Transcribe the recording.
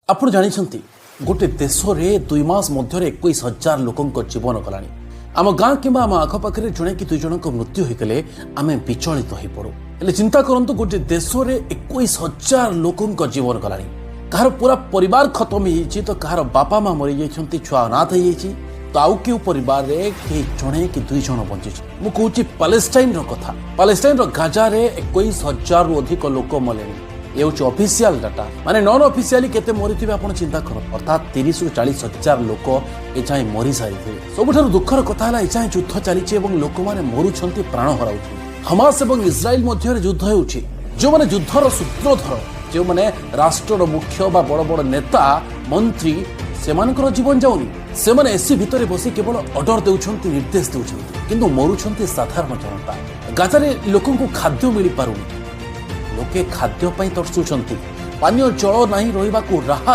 ଆପଣ ଜାଣିଛନ୍ତି, ଗୋଟେ ଦେଶରେ 2 ମାସ ମଧ୍ୟରେ 21,000 ଲୋକଙ୍କ ଜୀବନ ଗଲାଣି। ଆମ ଗାଁ କିମ୍ବା ଆମ ଆଖପାଖରେ ଜଣେ କି ଦୁଇ ଜଣଙ୍କ ମୃତ୍ୟୁ ହୋଇଗଲେ ଆମେ ବିଚଳିତ ହୋଇପଡ଼ୁ। ହେଲେ ଚିନ୍ତା କରନ୍ତୁ, ଗୋଟେ ଦେଶରେ 21,000 ଲୋକଙ୍କ ଜୀବନ ଗଲାଣି। କାହାର ପୁରା ପରିବାର ଖତମ ହେଇଯାଇଛି ତ କାହାର ବାପା ମା ମରିଯାଇଛନ୍ତି, ଛୁଆ ଅନାଥ ହେଇଯାଇଛି ତ ଆଉ କେଉଁ ପରିବାରରେ କେହି ଜଣେ କି ଦୁଇ ଜଣ ବଞ୍ଚିଛି। ମୁଁ କହୁଛି ପାଲେଷ୍ଟାଇନର କଥା। ପାଲେଷ୍ଟାଇନର ଗାଜାରେ 21,000ରୁ ଅଧିକ ଲୋକ ମଲେଣି। ଏ ହେଉଛି ଅଫିସିଆଲ ଡାଟା, ମାନେ ନନ୍ ଅଫିସିଆଲି କେତେ ମରିଥିବେ ଆପଣ ଚିନ୍ତା କରନ୍ତୁ। ଅର୍ଥାତ୍ 30ରୁ 40 ହଜାର ଲୋକ ଏଯାଏଁ ମରିସାରିଥିବେ। ସବୁଠାରୁ ଦୁଃଖର କଥା ହେଲା, ଏଯାଏଁ ଯୁଦ୍ଧ ଚାଲିଛି ଏବଂ ଲୋକମାନେ ମରୁଛନ୍ତି, ପ୍ରାଣ ହରାଉଛନ୍ତି। ହମାସ ଏବଂ ଇସ୍ରାଏଲ ମଧ୍ୟରେ ଯୁଦ୍ଧ ହେଉଛି। ଯେଉଁମାନେ ଯୁଦ୍ଧର ସୂତ୍ରଧର, ଯେଉଁମାନେ ରାଷ୍ଟ୍ରର ମୁଖ୍ୟ ବା ବଡ଼ ବଡ଼ ନେତା, ମନ୍ତ୍ରୀ, ସେମାନଙ୍କର ଜୀବନ ଯାଉନି। ସେମାନେ ଏସି ଭିତରେ ବସି କେବଳ ଅର୍ଡର ଦେଉଛନ୍ତି, ନିର୍ଦ୍ଦେଶ ଦେଉଛନ୍ତି, କିନ୍ତୁ ମରୁଛନ୍ତି ସାଧାରଣ ଜନତା। ଗାଜାରେ ଲୋକଙ୍କୁ ଖାଦ୍ୟ ମିଳିପାରୁନି। ଲୋକେ ଖାଦ୍ୟ ପାଇଁ ତରସୁଛନ୍ତି। ପାନୀୟ ଜଳ ନାହିଁ, ରହିବାକୁ ରାହା